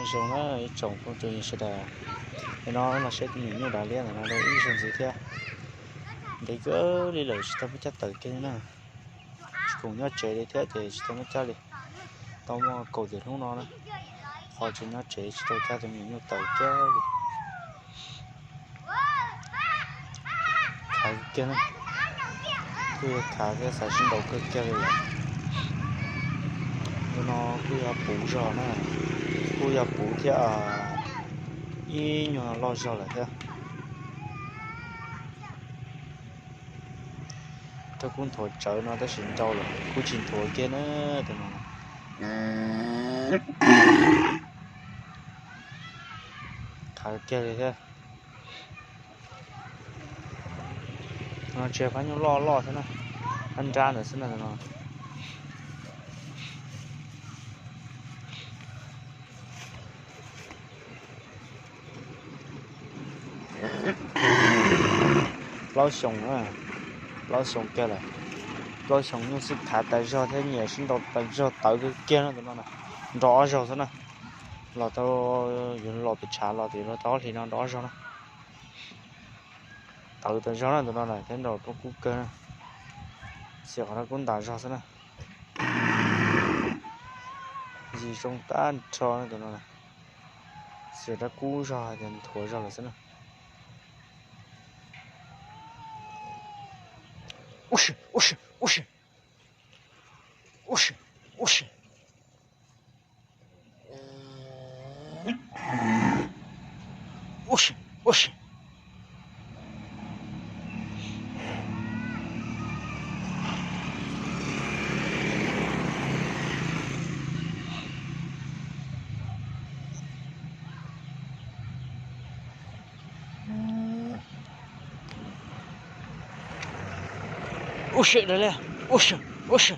Zoo na ib tsoom phooj ywg sawv daws, no los saib tus me nyuam nyuj dav liab ntawm no rau ib zaug ntxiv thiab. Ntev kawg li lawm tsis tau muaj cab tawm kiag li na. Tsis khoom nyob tsev li thiab ces tsis tau muaj cab li. Tau muaj kaum tawm hnub no na, ho tsis nyob tsev tsis tau cab tus me nyuam nyuj tawm kiag li. Khav kiag na, kuj yog khav thiab xav sib nraus kawg kiag li lawm. Tus no kuj yog puv zog na, kuj yog puv thiab ib nyuag loj zog lawm thiab. Rau kuj nthuav tsawv no tab sis nrau lawm kuj tsis nthuav kiag na. Tus no khav kiag li thiab. No tsis yog phab nyuj loj loj xwb na, phab nrab ntawd xwb na no. Plaub xyoos, plaub xyoos kiag lawm. Plaub xyoos nyuj xwb khav tas zog thiab nyiam sib nraus tas zog tawv kawg kiag no tus no na. Nrau ob zaug xwb na. Los tau, yuav los pem tshav los tias los tau ob hlis no nrau ob zaug na. Tawv tas zog na tus no na thiab nrau rau kub kawg na. Xiam qhov rab kub ntas zog xwb na. Ntxim zoo tag nrho na tus no na. Xiam rab kub zog hais tias nthuav zog lawm xwb na. Ub si, ub si, ub si.